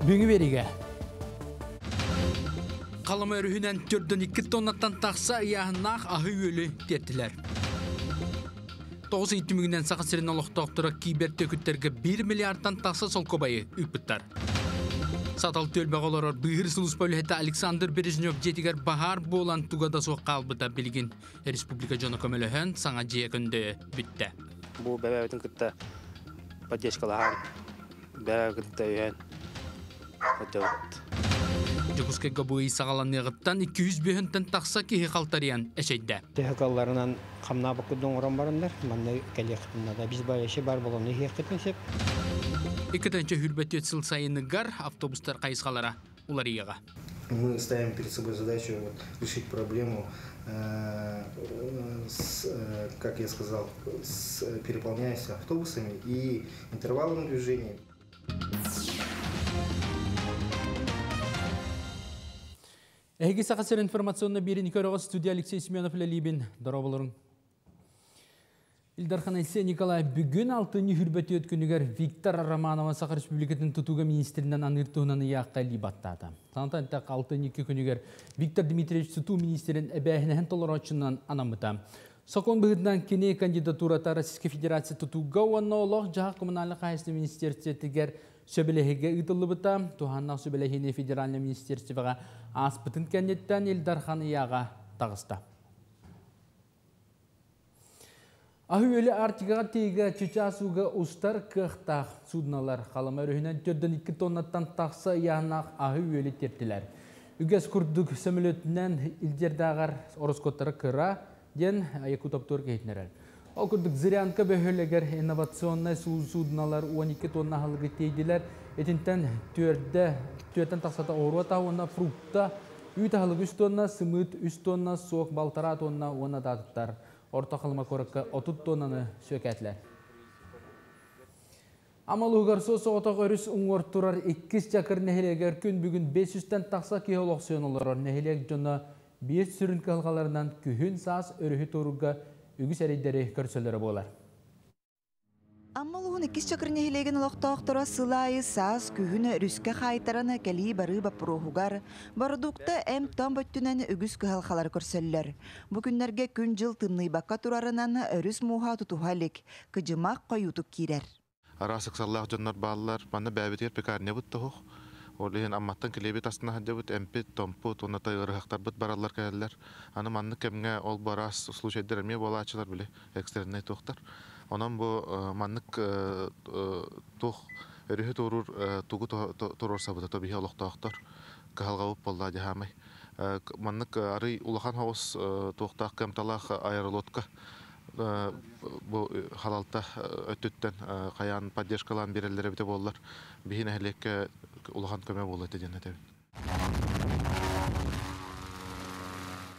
Бүгүҥҥү биэриигэ Халыма өрүһүнэн 42 тоннаттан тахса ыйааһыннаах аһы-үөлү тиэртилэр. 9 ый түмүгүнэн Саха сирин олохтоохторо кибер төкүттэргэ 1 миллиардтан тахса солкуобайы ыыппыттар. Сатал түөлбэҕэ олорор быыһыыр сулууспа үлэһитэ Александр Бережнев дьиэтигэр баһаар буолан туга да суох хаалбыта билигин республика дьоно көмөлөһөн саҥа дьиэ көндөйө бүттэ. Бу бэбэбитин кытта поддержкалаһан, бэбэбитин кытта өйөөн өтөбүт. Дьокуускайга бу ый саҕаланыаҕыттан 200 бөһөнтөн тахса киһи халтарыйан эчэйдэ. Төһө калларынан хамнаабыккытын оҥорон бараннар, манна кэлиэххитин наада. Биз баяшы бар болону иһиэххитин сөп. 2 сыл сайыныгар автобустар хайысхалара уларыйыаҕа. Мы ставим перед собой задачу вот, решить проблему, с, как я сказал, с переполняемостью автобусами и интервалом движения. Эһиги Саха сирин информационно биэрини көрөҕө студия Алексей Семенов үлэлиибин. Дорооболоруҥ. Ил Дархан Айсен Николаев бүгүн алтынньы хүрбэтиэт күнүгэр Виктор Романова Саха Республикатын тутууга министринэн аныыр туһунан ыйаахха илии баттаата. Санатан эттэххэ, алтынньы күнүгэр Виктор Дмитриевич тутуу министрин эбээһинэһин толорооччунан анаммыта. Сокуон быһыытынан кини кандидатурата Российскай Федерация тутууга уонна олох-дьаһах коммунальнай хаһаайыстыба министиэристибэтигэр сөбүлэһиигэ ыытыллыбыта. Туһааннаах сөбүлэһиини федеральнай министерствоҕа ааспытын кэнниттэн Ил Дархан ыйааҕа таҕыста. Аһы-үөлү Арктикаҕа тиийгэ чычаас ууга устар кыахтаах суднолар Халыма өрүһүнэн 4-2 тоннаттан тахса ыйааһыннаах аһы-үөлү тиэртилэр. Үгэс курдук сөмөлүөтүнэн илдьэрдээҕэр ороскуоттара кыра диэн Якутоптуор иһитиннэрэр. Ол курдук Зырянка бөһүөлэгэр инновационнай суднолар 12 тонна аһылыгы тиэйдилэр. Итинтэн түөрдэ, түөртэн тахсата оҕуруот аһа уонна фрукта, үүт аһылык 3 тонна, сымыыт 3 тонна, суок балтараа тонна уонна даатыттар. Орто Халыма куоракка 30 тоннаны сүөкээтилэр. Амалугар соҕотох өрүс уҥуор турар иккис Чакыр нэһилиэгэр күн бүгүн 500-тэн тахса киһи олохсуйан олорор. Нэһилиэк дьоно биир сүрүн кыһалҕаларынан күһүн-саас өрүһү туорууга үгүс эрэйдэри көрсөллөрө буолар. Амма улууһун иккис Чакыр нэһилиэгин олохтоохторо сыл аайы саас, күһүн өрүскэ хаайтаран кэлии-барыы боппуруоһугар, бородуукта эмп-том өттүнэн үгүс кыһалҕалары көрсөллөр. Бу күннэргэ күн-дьыл тымныйбакка турарынан өрүс мууһа тутуһа илик, кыдьымах хойуутук киирэр. Араас ыксаллаах дьоннор бааллар. Манна бэйэбитигэр пекарнябыт тоһух. Ол иһин Амматтан килиэбит астына сылдьабыт, эмпит, томпут уонна ыарыһахтарбыт бараллар кэлэллэр. Аны маннык кэмҥэ ол бу араас случайдар эмиэ буолааччылар, били экстреннэй туохтар. Онон бу маннык туох өрүһү туоруур тугу туруорсабыта то биһи олохтоохтор кыһалҕабыт буолла дьаһаамай. Маннык арый улахан соҕус туохтаах кыамталаах аэролодка бу халалта өттүттэн хайаан поддержкалаан биэрэллэр эбитэ буоллар, биһи нэһилиэккэ улахан көмө буолуо этэ диэн этэбин.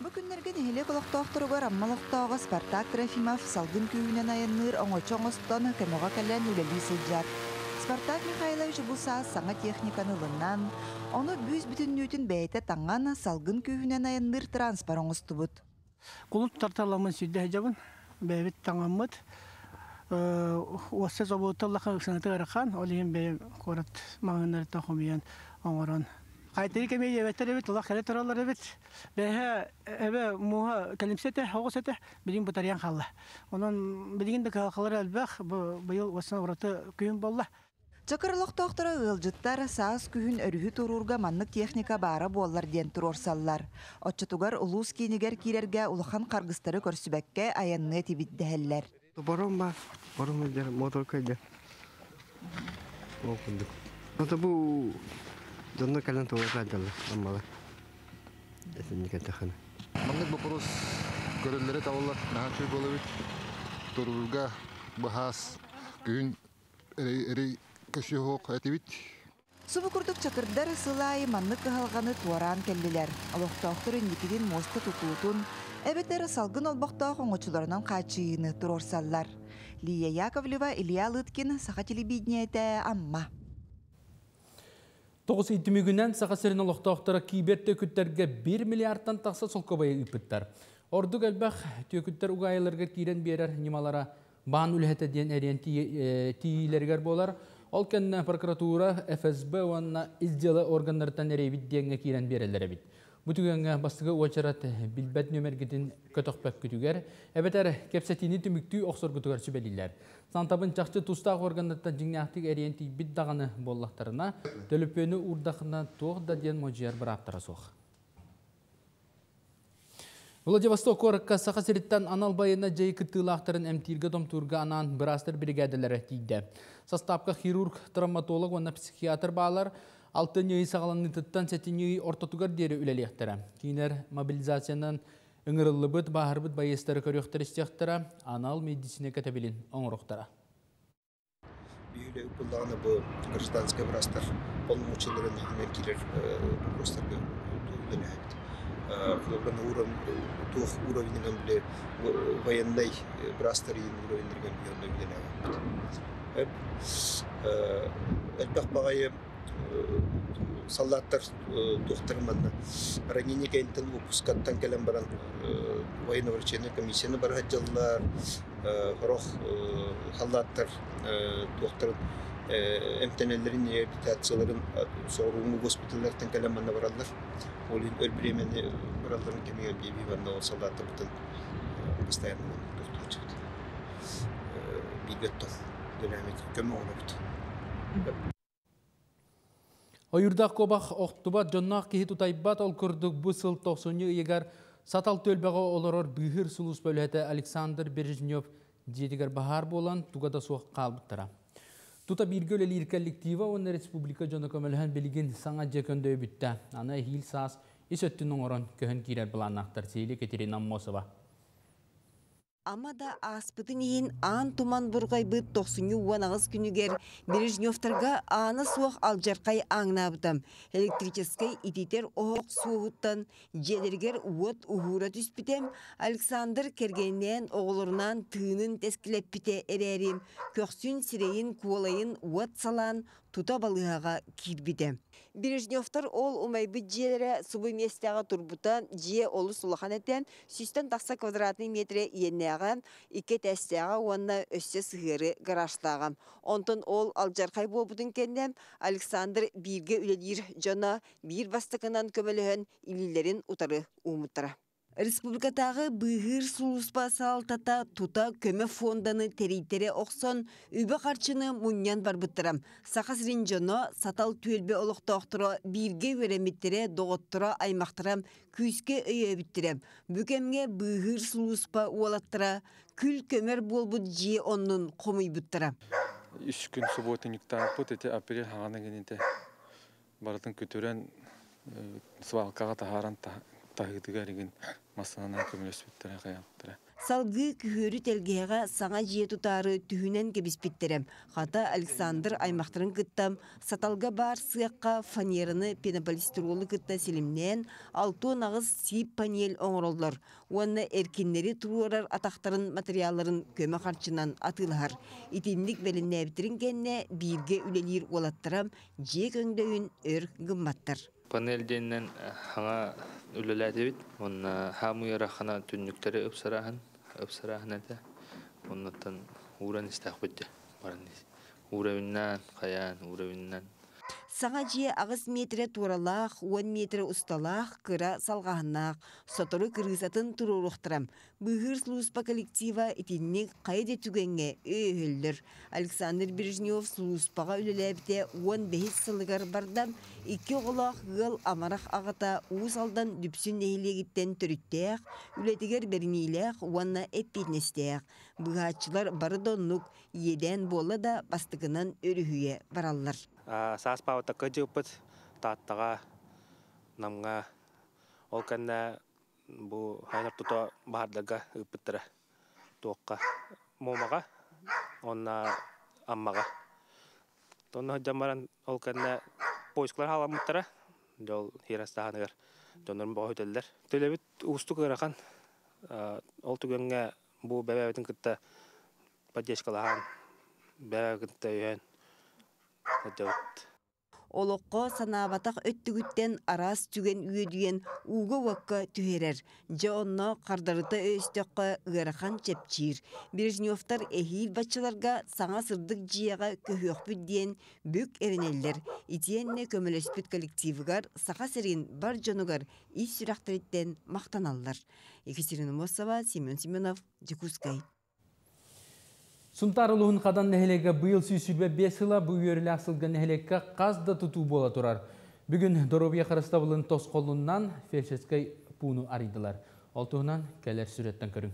Бу күннэргэ нэһилиэк олохтоохторугар Амма олохтооҕо Спартак Трофимов салгын күүһүнэн айанныыр оҥочо оҥостон көмөҕө кэлэн үлэлии сылдьар. Спартак Михайлович бу саас саҥа техниканы ылынан, ону бүүс-бүтүннүүтүн бэйэтэ таҥан, салгын күүһүнэн айанныыр транспорт оҥостубут. Кулут тарталаммын сүүрдэ сылдьабын. Бэйэбит таҥаммыт. Уосса собуотта улахан ыксаната ыарахан, ол иһин бэйэм куорат маҕаһыыннарыттан хомуйан оҥорон. Хайтары кэмиэ диэбэттэр эбит, улах кэлэ тураллар эбит. Бэйэһэ эбэ мууһа кэлимсэ этэ, оҕус этэ, билигин бытарыйан хаалла. Онон билигин да кыһалҕалара элбэх, бу быйыл уоссана ураты күһүн буолла. Чакыр олохтоохторо ыалдьыттар саас күһүн өрүһү туруурга маннык техника баара буоллар диэн туруорсаллар. Оччотугар улуус киинигэр киирэргэ улахан харгыстары көрсүбэккэ айанныа этибит дэһэллэр. Бором баар, бором илдьэр, моторка илдьэр. Ол курдук. Это бу дьонно кэлэн туора сылдьаллар, аммалар. Этинник эттэххинэ. Маннык боппуруос көрөллөрө табыллар, наһаа үчүгэй буолар эбит. Туруурга быһаас күһүн эрэй көсүһүөх этибит. Субу курдук чакырдар сыл аайы маннык кыһалҕаны туораан кэллилэр. Олохтоохтор инникитин муоста тутуутун, эбэтэр салгын олбохтоох оҥочуларынан хааччыйыыны туруорсаллар. Лия Яковлева, Илья Лыткин, Саха телевидениетэ, Амма. Тоҕус ый түмүгүнэн Саха сирин олохтоохторо кибер төкүттэргэ 1 миллиардтан тахса солкуобайы ыыппыттар. Ордук элбэх түөкүттэр угаайыларга киирэн биэрэр ньымалара баан үлэһитэ диэн эриэн тиийиилэригэр буолар. Ол кэннэ прокуратура, ФСБ уонна ис дьыала органнарыттан эрийбит диэҥҥэ киирэн биэрэллэр эбит. Бу түгэҥҥэ бастакы уочарат билбэт нүөмэргитин көтөхпөккүтүгэр, эбэтэр кэпсэтиини түмүктүү охсоргутугар сүбэлииллэр. Сантабын чахчы тустаах органнартан дьиҥнээхтик эрийэн тиийбит даҕаны буоллахтарына, төлөпүөнү уурдахына туох да диэн модьуйар бырааптара суох. Владивосток куоракка Саха сириттэн анал байыаннай дьайыы кыттыылаахтарын эмтииргэ-томтуурга анаан быраастар биригээдэлэрэ тиийдэ. Састаапка хирург, травматолог уонна психиатр баалар. Алтынньы ый саҕаланыытыттан сэтинньи ый ортотугар диэри үлэлиэхтэрэ. Кинилэр мобилизациянан ыҥырыллыбыт, бааһырбыт байыастары көрүөхтэрэ-истиэхтэрэ, анал медицина кэтэбилин оҥоруохтара. Биһиги буллаҕына бу гражданскай быраастар полномочияларын иһинэн киирэр боппуруостарга үлэлэһэбит. Холобура, туох уровенынан били военнай быраастар иһин уровеннарыгар биһиги үлэлээбиппит. Элбэх баҕайы саллааттар туохтарын манна ранение кэнниттэн выпускаттан кэлэн баран военно-врачебнай комиссияны бара сылдьаллар, сорох саллааттар туохтарын эмтэнэллэрин реабилитацияларын соҕурууҥҥу госпиталлартан кэлэн манна бараллар. Ол иһин өр бириэмэни баралларын кэмигэр биир манна ол саллааттарбытын постоянно тохтооччубут. Бииргэ оттон үлэлээбит көмө оҥоробут. Ойуурдаах куобах охтубат, дьонноох киһи тутайбат, ол курдук бу сыл тохсунньу ыйыгар Сатал түөлбэҕэ олорор быыһыыр сулууспа үлэһитэ Александр Бережнев дьиэтигэр баһаар буолан туга да суох хаалбыттара. Тута бииргэ үлэлиир коллектива уонна республика дьоно көмөлөһөн билигин саҥа дьиэ көндөйбүттэ. Аны эһиил саас ис өттүн оҥорон көһөн киирэр былааннаахтар Сиэли Екатерина Аммосова. Ама да ааспытын иһин аан туман бурҕайбыт тохсунньу 18 күнүгэр Бережневтарга аана суох алдьархай ааҥнаабыта. Электрическэй ититэр оһох суоһуттан дьиэлэригэр уот уһуура түспүтэ. Александр кэргэнинээн оҕолорунаан тыынын тэскилэппитэ эрээри, көхсүн сирэйин куолайын уот салаан тута балыыһаҕа киирбитэ. Бережневтар ол умайбыт дьиэлэрэ субу миэстэҕэ турбута, дьиэ олус улахан этэ, сүүстэн тахса квадратный метрэ иэннээҕэ, икки этээстээҕэ уонна өссө сыһыары гаражтааҕа. Онтон ол алдьархай буолбутун кэннэ Александр бииргэ үлэлиир дьоно биир бастакынан көмөлөһөн илиилэрин утары ууммуттара. Республикатааҕы быыһыыр сулууспа салалтата тута көмө фонданы тэрийтэрэ охсон, үбү-харчыны мунньан барбыттара. Саха сирин дьоно, Сатал түөлбэ олохтоохторо бииргэ үөрэммиттэрэ, доҕотторо, аймахтара күүскэ өйөөбүттэрэ. Бу кэмҥэ быыһыыр сулууспа уолаттара күл-көмөр буолбут дьиэ оннун хомуйбуттара. Үс күн субботниктаахпыт ити апрель хаҕана гинитэ барытын көтүрэн свалкаҕа таһааран таһыытыгар игин массыынанан көмөлөспүттэрэ хайаабыттара. Салгыы күһүөрү тэлгэһэҕэ саҥа дьиэ тутаары түһүнэн кэбиспиттэрэ. Хата Александр аймахтарын кытта Саталга баар сыахха фанераны пенополистиролу кытта силимнээн 68 сиип панель оҥороллор уонна эркиннэри туруорар атахтарын материалларын көмө харчынан атыылаһар. Итинник бэлэмнээбиттэрин кэннэ бииргэ үлэлиир уолаттара дьиэ көҥдөйүн өр гымматтар. Панель диэнинэн хаҥа үлэлээтибит. Уонна хаамыы ыарахана түннүктэри ыпсарааһын, ыпсарааһын этэ. Оннуттан ууран истэхпит дьэ баран Уровеннаан, хайаан, уровеннаан. Саҥа дьиэ аҕыс миэтэрэ туоралаах, уон миэтэрэ усталаах, кыра салҕааһыннаах. Сотору кырыысатын туруоруохтара. Быыһыыр сулууспа коллектива итинник хайа да түгэҥҥэ өйөһөллөр. Александр Бережнев сулууспаҕа үлэлээбитэ уон бэһис сылыгар барда. Икки оҕолоох ыал амарах аҕата Уус Алдан Дүпсүн нэһилиэгиттэн төрүттээх, үлэтигэр бэриниилээх уонна эппиэтинэстээх. Быыһааччылар бары да оннук иэдээн буолла да бастакынан өрүһүйэ бараллар. Саас паабатакка дьыппыт Тааттаҕа, Намҥа ол кэннэ бу хайан ортото баһаардарга ыыппыттара туохха Муомаҕа уонна Аммаҕа. Онно сылдьан баран ол кэннэ поисклар хааламмыттара. Дьэ ол хирастааһыныгар дьоннорун бөҕө сүтэллэр. Төлөбүт уустук ыарахан. Ол түгэҥҥэ бу бэйэбитин кытта поддержкалаһан, бэйэ кытта өйөөн сылдьабыт. Олоххо санаабатах өттүгүттэн араас түгэн үөдүйэн ууга-уокка түһэрэр. Дьэ онно хардарыта өйөстөххө ыарахан чэпчиир. Бережневтар эһиил баччаларга саҥа сырдык дьиэҕэ көһүөхпүт диэн бүк эрэнэллэр. Итиэннэ көмөлөспүт коллективыгар Саха сирин бар дьонугар ис сүрэхтэриттэн махтаналлар. Екатерина Мосова, Семен Семенов, Дьокуускай. Сунтаар улууһун Хадан нэһилиэгэ быйыл 125 сыла бу үөрүүлээх сылга нэһилиэккэ хас да тутуу буола турар. Бүгүн доруобуйа харыстабылын тосхолунан фельдшерскэй пууну арыйдылар. Ол туһунан кэлэр сүрэттэн көрүҥ.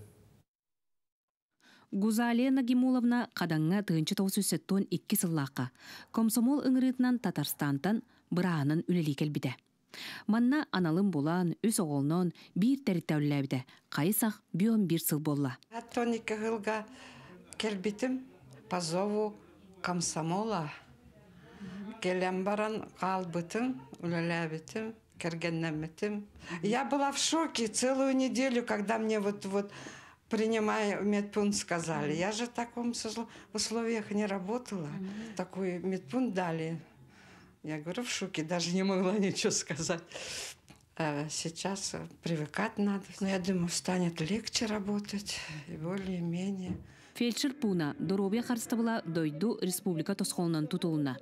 Гузалия Нагимуловна Хадаҥҥа 1972 сыллаахха комсомол ыҥырыытынан Татарстантан бырааһынан үлэлии кэлбитэ. Манна аналын булан, үс оҕолонон, биир тэрилтэ үлэлээбитэ хайы-сах бүөн биир сыл буолла. Тони кыһылга кэлбитим по зову комсомола. Кэлэн баран хаалбытым, үлэлээбитим, кэргэннэммитим. Я была в шоке целую неделю, когда мне вот принимая медпункт сказали. Я же в таком условиях не работала. Такой медпункт дали. Я говорю, в шоке, даже не могла ничего сказать. Сейчас привыкать надо. Но я думаю, станет легче работать и более-менее. Фельдшер пууна доруобуйа харыстабыла дойду республика тосхолунан тутулунна.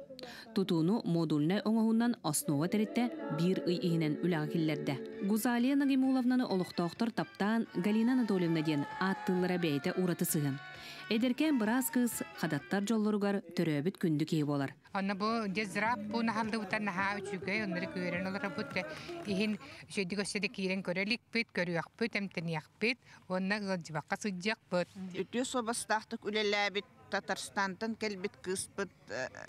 Тутууну модульнай оҥоһуунан Основа тэрилтэ биир ый иһинэн үлэҕэ киллэрдэ. Гузалия Нагимуловнаны олохтоохтор таптаан Галина Анатольевна диэн ааттыыллара бэйэтэ ураты сыһыан. Эдэркээн быраас кыыс хадаттар дьоллоругар төрөөбүт күндү киһи буолар. Онно бу дезрап бу наһаллыбыта наһаа үчүгэй, оннору күөрэн олоробут иһин үчүгэйдик өссө да киирэн көрө иликпит, көрүөхпүт, эмтэниэхпит уонна ыалдьыбакка сылдьыахпыт. Үтүө суобастаахтык үлэлээбит Татарстантан кэлбит кыыспыт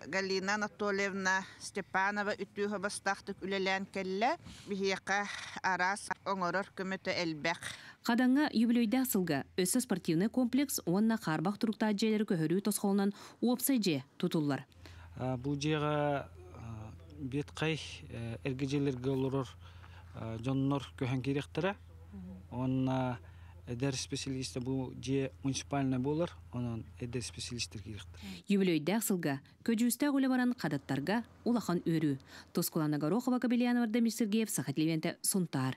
Галина Анатольевна Степанова үтүө суобастаахтык үлэлээн кэллэ. Биһиэхэ араас оҥорор көмөтө элбэх. Хадаҥҥа юбилейдаах сылга өссө спортивнай комплекс уонна хаарбах туруктаах дьиэлэри көһөрүү тосхолунан уопсай дьиэ тутуллар. Бу дьиэҕэ ветхай эргэ дьиэлэргэ олорор дьоннор көһөн киириэхтэрэ. Уонна эдэр специалист бу дьиэ муниципальнай буолар, онон эдэр специалистер киириэхтэрэ. Юбилейдаах сылга көдьүүстээх үлэ баран хадаттарга улахан үөрүү. Тускулана Горохова, Кабельянова, Дамир Сергеев, Саха телевидениетэ, Сунтаар.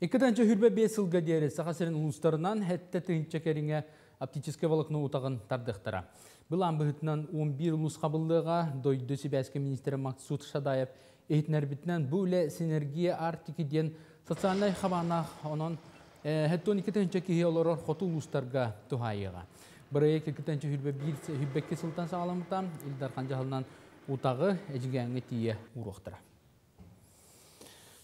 2025 сылга диэри Саха сирин улуустарынан 7000 кэриҥэ оптическай волокно утаҕын тардыахтара. Былаан быһыытынан 11 улуус хабыллыаҕа. Дойду сибээскэ министрэ Максут Шадаев иһитиннэрбитинэн бу үлэ Синергия Арктики диэн социальнай хабааннаах, онон 72 тыһыынча киһи олорор хоту улуустарга туһаайыаҕа. Бырайыак 2021 сылтан саҕаламмыта. Ил Дархан дьаһалынан утаҕы Эдьигээҥҥэ тиийэ ууруохтара.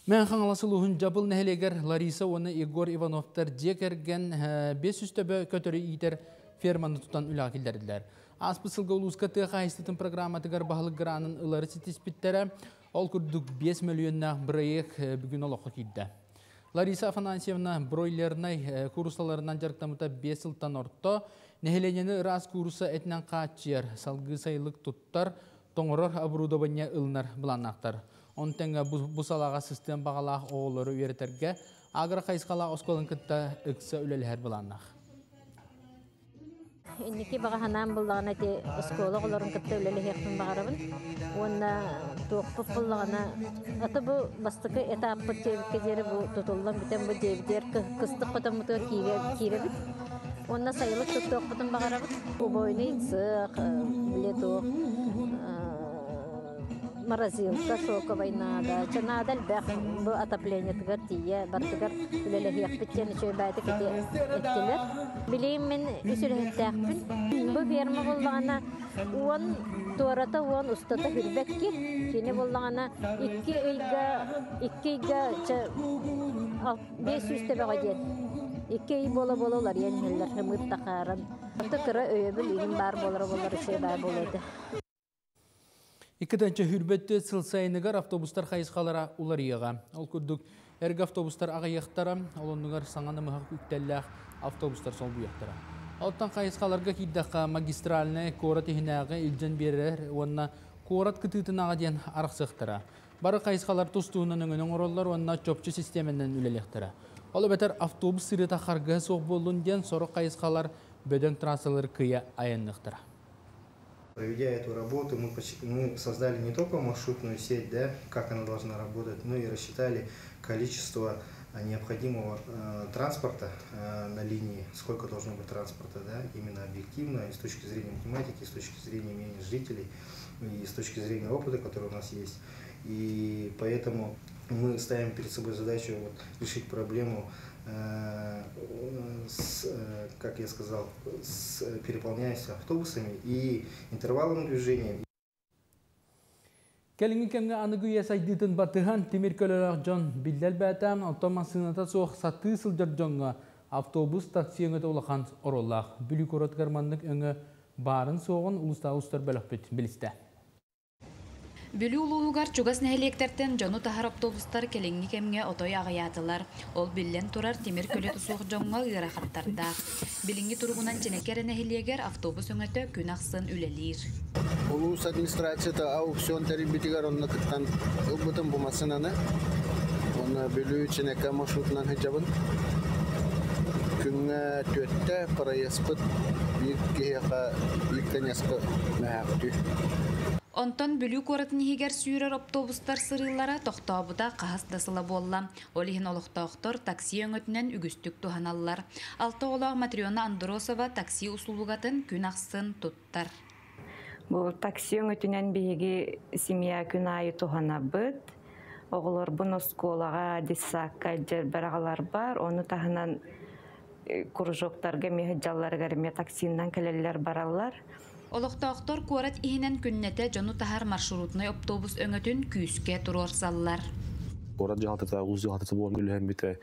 Мэҥэ Хаҥалас улууһун Дьабыл нэһилиэгэр Лариса уонна Егор Ивановтар дьиэ кэргэн 500 төбө көтөрү иитэр ферманы тутан үлэҕэ киллэрдилэр. Ааспыт сылга улууска тыа хаһаайыстыбатын программатыгар баһылык гранын ылары ситиспиттэрэ. Ол курдук 5 мөлүйүөннээх бырайыак бүгүн олоххо киирдэ. Лариса Афанасьевна бройлернай кууруссаларынан дьарыктаммыта 5 сылтан орто. Нэһилиэнньэни ыраас куурусса этинэн хааччыйар, салгыы сайылык туттар, тоҥорор оборудование ылынар былааннаахтар. Онтон бу салааҕа сыстыан баҕалаах оҕолору үөрэтэргэ агро хайысхалаах оскуоланы кытта ыкса үлэлэһэр былааннаах. Инники баҕа санаам буоллаҕына ити оскуола оҕолорун кытта үлэлэһиэхпин баҕарабын. Уонна туохпут буоллаҕына аты бу бастакы этаппыт диэбиккэ диэри бу тутуллан бүтэн бу диэбитигэр кыстык хотоммутугар киирэбит. Уонна сайылык туттуохпутун баҕарабыт. Убойный цех, били туох морозилка шоковай наада. Чэ наада элбэх бу отоплениетыгар тиийэ барытыгар үлэлэһиэхпит диэн үчүгэй баайдык ити эттилэр. Билигин мин үс үлэһиттээхпин. Бу ферма буоллаҕына уон туората уон устата хүрбэкки. Кини буоллаҕына 2 ыйга 2 ыйга чэ 500 төбөҕө диэн 2 ый буола-буола уларыйан иһэллэр ымыт тахааран. Аты кыра өйөбүл игин баар буолара буоллар үчүгэй баар буолуо этэ. 2024 сыл сайыныгар автобустар хайысхалара уларыйыаҕа. Ол курдук эргэ автобустар аҕыйыахтара, ол оннугар саҥа намыһах үктэллээх автобустар солбуйуохтара. Оттон хайысхаларга киирдэххэ магистральнай, куорат иһинээҕи, илдьэн биэрэр уонна куорат кытыытынааҕы диэн арахсыахтара. Бары хайысхалар тус-туһунан өҥөнү оҥороллор уонна чопчу систиэмэнэн үлэлиэхтэрэ. Ол эбэтэр автобус сырыыта харгыһа суох буоллун диэн сорох хайысхалар бөдөҥ трассалары кыйа айанныахтара. Проведя эту работу, мы создали не только маршрутную сеть, да, как она должна работать, но и рассчитали количество необходимого транспорта на линии, сколько должно быть транспорта, да, именно объективно, и с точки зрения математики, и с точки зрения мнения жителей, и с точки зрения опыта, который у нас есть. И поэтому мы ставим перед собой задачу вот, решить проблему, с, как я сказал, с переполняемостью автобусами и интервалом движения. Кэлиҥҥи кэмҥэ аныгы үйэ сайдыытын батыһан тимир көлөлөөх дьон биллэ элбээтэ, оттон массыыната суох сатыы сылдьар дьоҥҥо автобус, такси өҥөтө улахан оруоллаах. Бүлүү куоратыгар маннык өҥө баарын суоҕун улуустааҕы устар бөлөхпүт билистэ. Бүлүү улууһугар чугас нэһилиэктэртэн дьону таһар автобустар кэлиҥҥи кэмҥэ отой аҕыйаатылар. Ол биллэн турар тимир көлөтө суох дьоҥҥо ыарахаттардаах. Билиҥҥи туругунан Чинэкэ эрэ нэһилиэгэр автобус өҥөтө күн ахсын үлэлиир. Улуус администрацията аукцион тэрийбитигэр онно кыттан ылбытым бу массыынаны. Онно Бүлүү Чинэкэ маршрутунан сылдьабын. Күҥҥэ түөртэ проездпыт биир киһиэхэ биир конецка мөһөөктүүр. Онтон Бүлүү куоратын иһигэр сүүрэр автобустар сырыылара тохтообута хаһыс да сыла буолла. Ол иһин олохтоохтор такси өҥөтүнэн үгүстүк туһаналлар. Алта оҕолоох Матрена Андросова такси услугатын күн ахсын туттар. Бу такси өҥөтүнэн биһиги семья күн аайы туһанабыт. Оҕолорбун оскуолаҕа, детсадка илдьэрбэр аҕаларбар, ону таһынан кружоктарга эмиэ сылдьалларыгар эмиэ таксиннан кэлэллэр бараллар. Олохтоохтор куорат иһинэн күннэтэ дьону таһар маршрутнай оптуобус өҥөтүн күүскэ туруорсаллар. Куорат дьаһалтата, улуус дьаһалтата буолан үлэһэммит,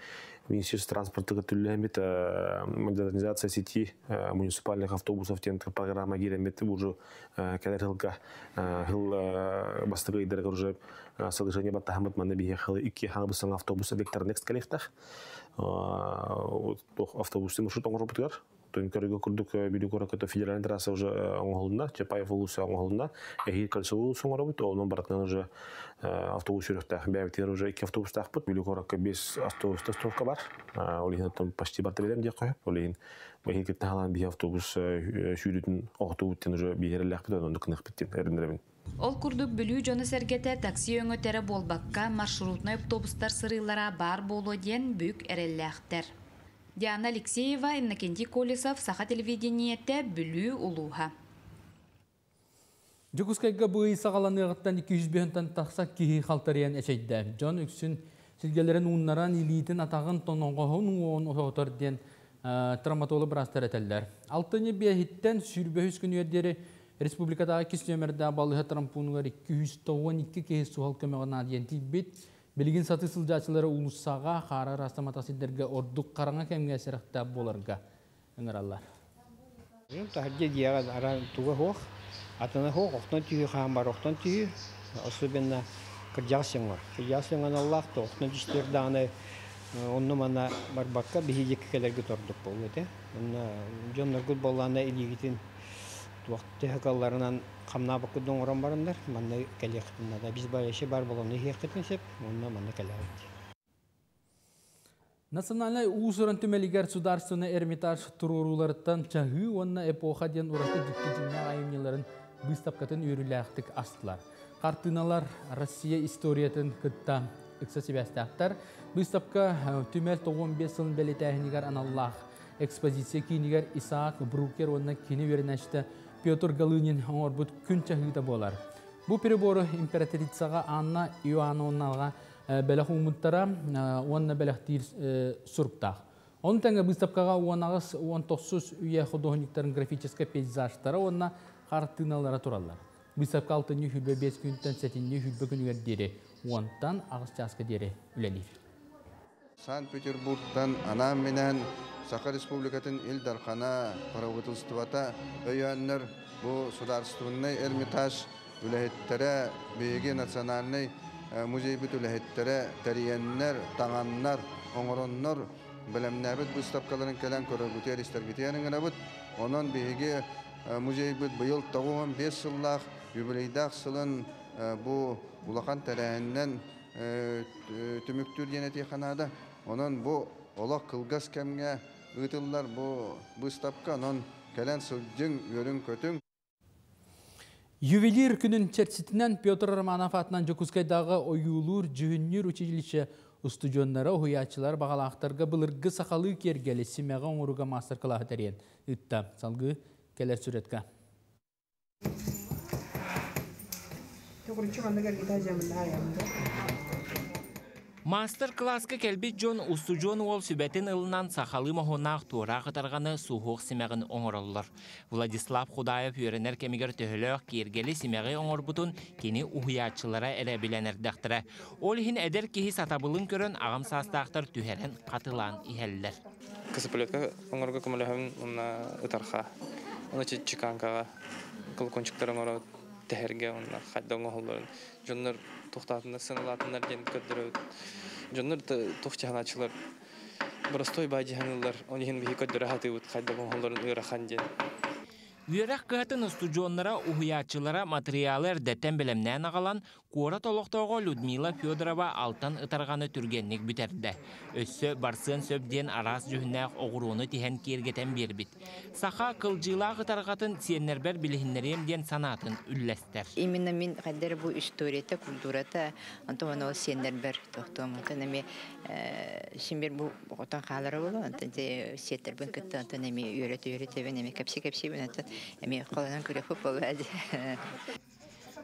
Министерство транспорта үлэһэммит, модернизация сети муниципальных автобусов диэн программа киирэммит уже кэлэр сылга сыл бастакы ыйдарыгар уже соглашение баттаһаммыт манна биһиэхэ икки хаҥа саҥа автобус Вектор Next кэлиэхтээх. Автобус маршрут оҥорбутугар көрүгө курдук Бүлүү куоракка федеральный трасса уже оҥоһулунна, Чапаев улууса оҥоһулунна, эһиил кольцевой улуус оҥоробут, онон барытынан уже автобус сүүрүөхтээх. Бэйэбитигэр уже икки автобустаахпыт, Бүлүү куоракка биэс автобус остановка бар, ол иһин почти барта билем диэх сөп, ол иһин эһиил кытта халаан биһи автобус сүүрүүтүн оҕотуубут уже биһэрэлээхпит, онон кыныхпыт диэн эрэнэбин. Ол курдук Бүлүү дьоно-сэргэтэ такси өҥөтө эрэ буолбакка, маршрутнай автобустар сырыылара баар буолуо диэн бүк эрэллээхтэр. Диана Алексеева, Иннокентий Колесов, Саха телевидениетэ, Бүлүү улууһа. Дьокуускайга бу ый саҕаланыаҕыттан 205-тэн тахса киһи халтарыйан эчэйдэ. Дьон үксүн силгэлэрин ууннаран, илиитин, атаҕын, тоноҕоһун уоҕун отоотор диэн травматолог быраастар этэллэр. Алтынньы биэһиттэн 23 күнүгэр диэри республикатааҕы иккис нүөмэрдээх балыыһа трампунугар 292 киһи суһал көмөҕө наадыйан тиийбит. Билигин сатыы сылдьааччылары уулуссаҕа, хаара ыраастамматах сирдэргэ ордук хараҥа кэмҥэ сэрэхтээх буоларга ыҥыраллар. Таһырдьа дьиэҕэ ара туга суох, атына суох, охтон түһүү хаан бар охтон түһүү, особенно кырдьаҕас дьоҥҥо. Кырдьаҕас дьоҥҥо аналлаах да охтон түстүөр даҕаны онно-манна барбакка биһиги диэки кэлэргит ордук буолуо этэ. Онно дьонноргут буоллаҕына илиигитин туох төһө кыалларынан хамнаабаккыт да оҥорон бараннар манна кэлиэххитин наада. Обезболивающий баар буолан иһиэххитин сөп, онно манна кэлэҕит. Национальнай уус-уран түмэлигэр Судаарственнай Эрмитаж туруорууларыттан чаһыы уонна эпоха диэн ураты дьикти дьиҥнээх айымньыларын быыстапкатын үөрүүлээхтик астылар. Хартыыналар Россия историятын кытта ыкса сибээстээхтэр. Быыстапка түмэл 95 сылын бэлиэтээһинигэр аналлаах экспозиция киинигэр Исаак Брукер уонна кини үөрэнээччитэ Петр Галынин оҥорбут күн чаһыыта буолар. Бу прибору императрицаҕа Анна Иоанновнаҕа бэлэх ууммуттара уонна бэлэхтиир суруктаах. Ону тэҥэ быыстапкаҕа 18-19 үйэ худуоһунньуктарын графическай пейзажтара уонна хартыыналара тураллар. Быыстапка алтынньы сүүрбэ биэс күнтэн сэтинньи сүүрбэ күнүгэр диэри уонтан аҕыс чааска диэри үлэлиир. Санкт-Петербургтан анаан-минээн Саха Республикатын Ил Дархана, правительствота өйөөннөр бу Судаарыстыбаннай Эрмитаж үлэһиттэрэ, биһиги национальнай музейбыт үлэһиттэрэ тэрийэннэр, таҥаннар, оҥороннор бэлэмнээбит быыстапкаларын кэлэн көрөргүтүгэр, истэргитигэр ыҥырабыт. Онон биһиги музейбыт быйыл 95 сыллаах юбилейдаах сылын бу улахан тэрээһининэн түмүктүүр диэн этиэххэ наада. Онон бу олох кылгас кэмҥэ ыытыллар бу быыстапка, онон кэлэн сылдьыҥ, үөрүҥ-көтүҥ. Ювелир күнүн чэрчитинэн Петр Романов атынан Дьокуускайдааҕы ойуулуур дьүһүннүүр училище устудьуоннара, уһуйааччылар баҕалаахтарга былыргы сахалыы киэргэли симэҕи оҥорууга маастар-кылааһы тэрийэн ыытта. Салгыы кэлэр сүрэтка. Маастар-кылааска кэлбит дьон устудьуон уол сүбэтин ылынан сахалыы моһуоннаах туораах ытарҕаны суһуох симэҕин оҥороллор. Владислав Худаев үөрэнэр кэмигэр төһөлөөх киэргэли симэҕи оҥорбутун кини уһуйааччылара эрэ билэн эрдэхтэрэ. Ол иһин эдэр киһи сатабылын көрөн аҕам саастаахтар түһэрэн хатылаан иһэллэр. Косоплетка оҥорго көмөлөһөбүн уонна ытарха. Уонна чеканкаҕа колокольчиктары оҥоро тэһэргэ уонна хайда оҥоһулларын дьоннор туохтаатыннар сыаналаатыннар диэн көрдөрөбүт. Дьоннор туох чаһанааччылар боростой баай дьаһаныллар, ол иһин биһи көрдөрө сатыыбыт хайда оҥоһулларын ыарахан диэн. Үөрэх кыһатын устудьуоннара, уһуйааччылара матырыйаалы эрдэттэн бэлэмнээн аҕалан, куорат олохтооҕо Людмила Федорова алтан ытарҕаны түргэнник бүтэрдэ. Өссө барсыан сөп диэн араас дьүһүннээх оҕуруону тиһэн киэргэтэн биэрбит. Саха кылдьыылаах ытарҕатын сиэннэрбэр билиһиннэриэм диэн санаатын үллэстэр. Именно мин хайдары бу историята, культурата, онтон ол сиэннэрбэр тохтуом. Онтон эми симбир бу отон хаалара боло, онтон те сиэттербин кытта онтон эми үөрөт-үөрөтөбүн, эми кэпси-кэпсибин, онтон эми холонон күрөхпүт болла.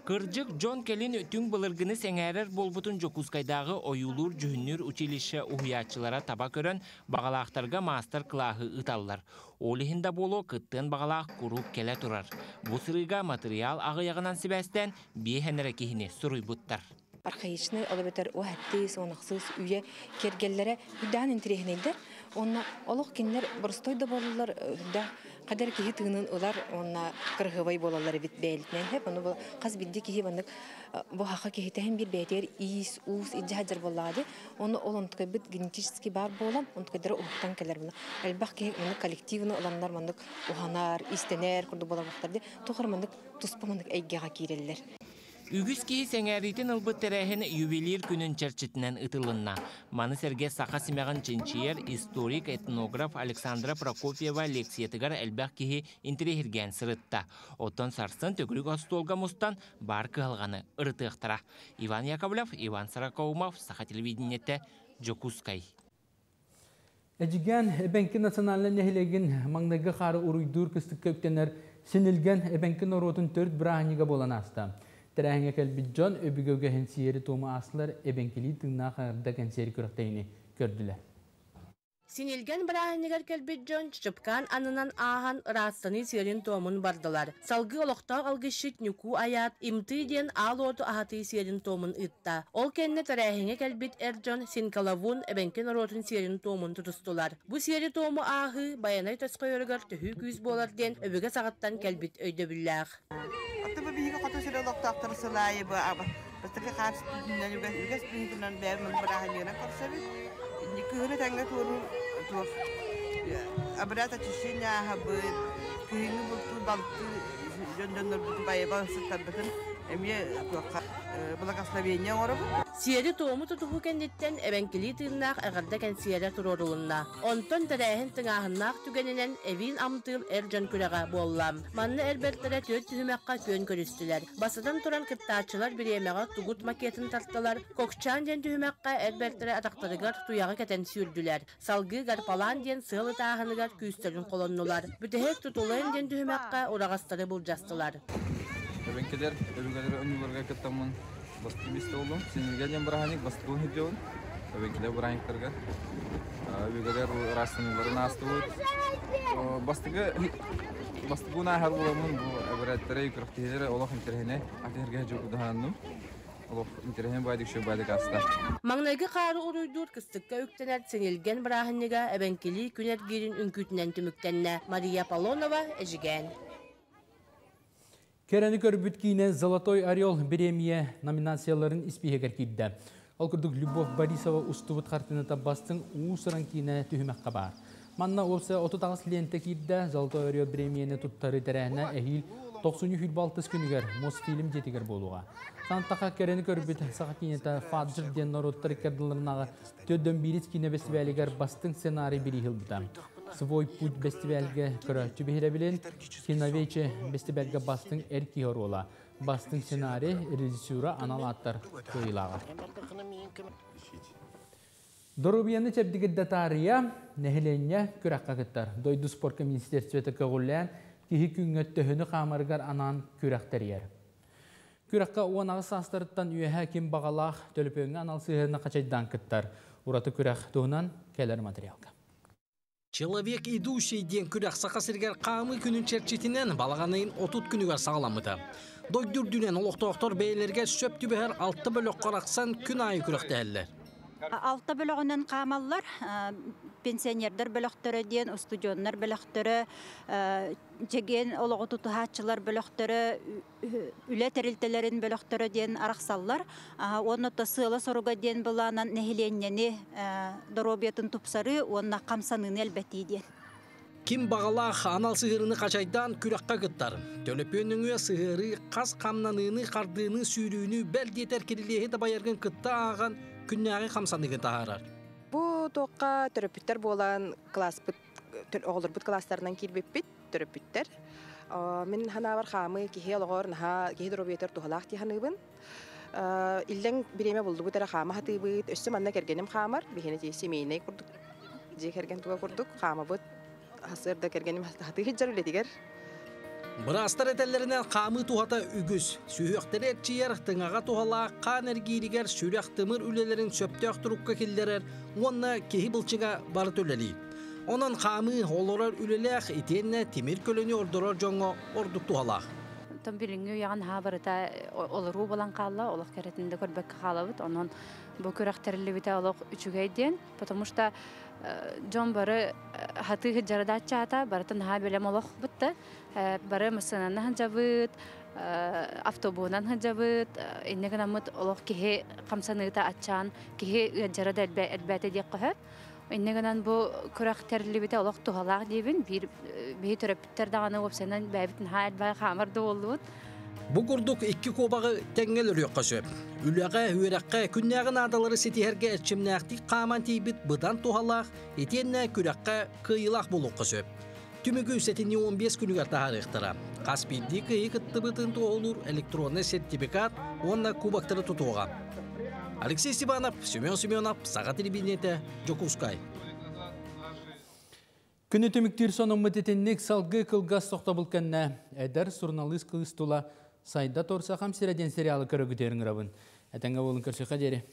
Кырдьык, дьон кэлин түҥ былыргыны сэҥээрэр буолбутун Дьокуускайдааҕы ойуулуур-дьүһүннүүр училище уһуйааччылара таба көрөн, баҕалаахтарга маастар-кылааһы ыыталлар. Ол иһин да буолуо, кыттыан баҕалаах куруук кэлэ турар. Бу сырыыга матырыйаал аҕыйаҕынан сибээстээн, биэһэн эрэ киһини суруйбуттар. Архаичный, ол эбэтэр уһаттыыс, уонахсыыс үйэ киэргэллэрэ үрдээн интириэһинэйдэр. Уонна олох кинилэр боростой да буолаллар, үрдээх қадар киһи тыынын ылар уонна кырыһыбай буолаллар эбит бэйэлитинэн хэп. Ону хас бидди киһи баннык бу хаха киһитэһин бир бэйэтигэр иис, уус илдьэ сылдьар буоллаҕа дии. Ону ол онтукайбыт генетически баар буолан, онтукайдара уһуктан кэлэр була. Элбэх киһи маннык коллективны ыланнар маннык уһанар, истэнэр курдук буолар буолбуттар дии. Туох маннык туспа маннык эйгэҕэ киирэллэр. Үгүс киһи сэҥээриитин ылбыт тэрээһин ювелир күнүн чэрчитинэн ыытылынна. Маны сэргэ саха симэҕин чинчийэр историк, этнограф Александра Прокопьева лекциятыгар элбэх киһи интэриэһиргээн сырытта. Оттон сарсын төгүрүк остуолга мустан баар кыһалҕаны ырытыахтара. Иван Яковлев, Иван Сорокоумов, Саха телевидениетэ, Дьокуускай. Эдьигээн эбэҥки национальнай нэһилиэгин маҥнайгы хаары уруйдуур кыстыкка үктэнэр Синилгэн эбэҥки норуотун төрүт бырааһынньыга буолан ааста. Тэрээһиҥҥэ кэлбит дьон өбүгэ үгэһин сиэри-туому аастылар, эбэҥкилии тыыннаах аҥарда кэнсиэри күрэхтэһиини көрдүлэр. Синилгэн бырааһынньыгар кэлбит дьон Чычыпкаан аннынан ааһан ыраастаныы сиэрин-туомун бардылар. Салгыы олохтоох алгысчыт Ньукуу айаат Имтыы диэн аал уоту аһатыы сиэрин-туомун ыытта. Ол кэннэ тэрээһиҥҥэ кэлбит эр дьон Синкалавун эбэҥки норуотун сиэрин-туомун тутустулар. Бу сиэри-туому ааһыы Байанай төсхойоругар төһүү күүс буолар диэн өбүгэ саҕаттан кэлбит өйдөбүллээх. Оттон биһиги хоту сир олохтоохторо сыл аайы бу бастакы хаар түһүүтүнэн үгэс үгэс быһыытынан бэйэм бырааһынньыгынан көрсөбүт. Кыһыны тэҥҥэ туоруур туох обряд очищения ааһабыт, кыһыҥҥы бултуу балтыы дьон дьоннорбутун байыба сыттарбытын эмиэ туохха благословение оҥоробут. Сиэри-туому тутуһуу кэнниттэн эбэҥкилии тыыннаах эҕэрдэ кэнсиэрэ туруорулунна. Онтон тэрээһин тыҥааһыннаах түгэнинэн Эвин Амтыыл эр дьон күрэҕэ буолла. Манна эр бэртэрэ түөрт түһүмэххэ күөн көрүстүлэр. Бастатан туран кыттааччылар бириэмэҕэ тугут макетын тартылар, Кокчаан диэн түһүмэххэ эр бэртэрэ атахтарыгар туйаҕы кэтэн сүүрдүлэр. Салгыы Гарпалаан диэн сыал ытааһыныгар күүстэрин холоннулар. Бүтэһик Тутулен диэн түһүмэххэ ураҕастары былдьастылар. Эбэҥкилэр өбүгэлэри оонньууларга кыттаммын бастыҥ миэстэ буоллум. Синилгэ диэн бырааһынньык бастыҥ сылдьабын. Эбэҥкилэр бырааһынньыктарга өбүгэлэр ыраастаныыларын аастыбыт. Бастакы бастакы ааһар буоламмын бу эбэрээттэрэ күрэхтэһиилэрэ олох интэриэһинэй. Атын дьокутаһаанным. Олох интэриэһинэй баайдык үчүгэй баайдык ааста. Маҥнайгы хаары уруйдуур кыстыкка үктэнэр Синилгэн бырааһынньыга эбэҥкилии күн эргиирин үҥкүүтүнэн түмүктэннэ. Мария Аполлонова, Эдьигээн. Кэрэни көрбүт киинэ «Золотой орел» бириэмийэ номинацияларын испииһэгэр киирдэ. Ол курдук Любовь Борисова устубут хартыыната бастыҥ уус-уран киинэ түһүмэххэ баар. Манна уопсайа 38 лиэнтэ киирдэ. «Золотой орел» бириэмийэни туттарыы тэрээһинэ эһиил тохсунньу сүүрбэ күнүгэр Мосфильм дьиэтигэр буолуоҕа. Сантаха кэрэни көрбүт саха киинэтэ «Фаджр» диэн норуоттар иккардыларынааҕы төрдөн биирис киинэ бэстибээлигэр бастыҥ сценарий бирииһи ылбыта. «Свой путь» бэстибээлгэ көрөөччү биһирэбилин, «Киновече» бэстибээлгэ бастыҥ эр киһи оруола. Бастыҥ сценарий, режиссура анал ааттар кыайыылааҕа. Доруобуйаны чэбдигирдэ таарыйа, нэһилиэнньэ күрэххэ кыттар. Дойду спорка министерствота көҕүлээн, киһи күҥҥэ төһөнү хаамарыгар анаан күрэх тэрийэр. Күрэххэ 18 саастарыттан үөһэ ким баҕалаах төлөпүөҥҥэ анал сыһыаны хачайдаан кыттар. Ураты күрэх туһунан кэлэр материалга. Человек идущий диэн күрэх Саха сиригэр хаамыы күнүн чэрчитинэн балаҕан ыйын 30 күнүгэр саҕаламмыта. Дойду үрдүнэн олохтоохтор бэйэлэригэр сөп түбэһэр алта бөлөххө арахсан күн аайы күрэхтэһэллэр. Алта бөлөҕүнэн хаамаллар. Пенсионердар бөлөхтөрө диэн, устудьуоннар бөлөхтөрө, чэгиэн олоҕу тутуһааччылар бөлөхтөрө, үлэ тэрилтэлэрин бөлөхтөрө диэн арахсаллар. Уонна то сыала-соруга диэн былаанан нэһилиэнньэни доруобуйатын тупсарыы уонна хамсаныыны элбэтии диэн. Ким баҕалаах анал сыһыарыны хачайдаан күрэххэ кыттар. Төлөпүөн нөҥүө сыһыарыы хас хамнаныыны, хардыыны, сүүрүүнү, бэл диэтэр кирилиэһи дабайаргын кытта ааҕан күннээҕи хамсаныыгын таһаарар. Бу туохха төрөппүттэр буолан класспыт оҕолорбут класстарынан киирбиппит төрөппүттэр. Мин ханаабар хаамыы киһи олоҕор наһаа киһи доруобуйатыгар туһалаах дии саныыбын. Иллэҥ бириэмэ булдубут эрэ хаама сатыыбыт. Өссө манна кэргэним хаамар. Биһини семейнэй курдук дьиэ кэргэн туга курдук хаамабыт. Сарсыарда кэргэним сатыы сылдьар үлэтигэр. Быраастар этэллэринэн хаамыы туһата үгүс. Сүһүөхтэри эрчийэр, тыҥаҕа туһалаах, хаан эргииригэр сүрэх-тымыр үлэлэрин сөптөөх турукка киллэрэр уонна киһи былчыҥа барыта үлэлиир. Онон хаамыы олорор үлэлээх итиэннэ тимир көлөнү ордорор дьоҥҥо ордук туһалаах. Оттон билиҥҥи үйэҕэ наһаа барыта олоруу буолан хаалла, олох кэрэтин да көрбөккө хаалабыт. Онон бу күрэх тэриллибитэ олох үчүгэй диэн, потому что дьон бары хатыы сылдьардааччаата, барыта наһаа бэлэм олох бытта. Бары массыынанан сылдьабыт, автобуһунан сылдьабыт, инньэ гынаммыт олох киһи хамсаныыта аччаан, киһи ыалдьара да элбээтэ диэххэ сөп. Инньэ гынан бу күрэх тэриллибитэ олох туһалаах диибин. Биир биһи төрөппүттэр даҕаны уопсайынан бэйэбит наһаа элбэх хаамар да буоллубут. Бу курдук икки куобаҕы тэҥҥэ өлөрүөххэ сөп. Үлэҕэ, үөрэххэ, күннээҕи наадалары ситиһэргэ эрчимнээхтик хааман тиийбит быдан туһалаах, итиэннэ күрэххэ кыайыылаах буолуохха сөп. Түмүгү сэтинньи 15 күнүгэр таһаарыахтара. Хас биирдии кыайыы кыттыбытын туоһулуур электроннай сертификат уонна кубоктары тутуоҕа. Алексей Степанов, Семен Семенов, Саха телевидениетэ, Дьокуускай. Күнү түмүктүүр сонуммут итинник салгыы кылгас тохтобул кэннэ эдэр суруналыыс кыыс тула Сайда Торсахам сирэ диэн сериалы көрөгүтүөр ыҥырабын. Этэҥҥэ буолун көрсүөххэ диэри.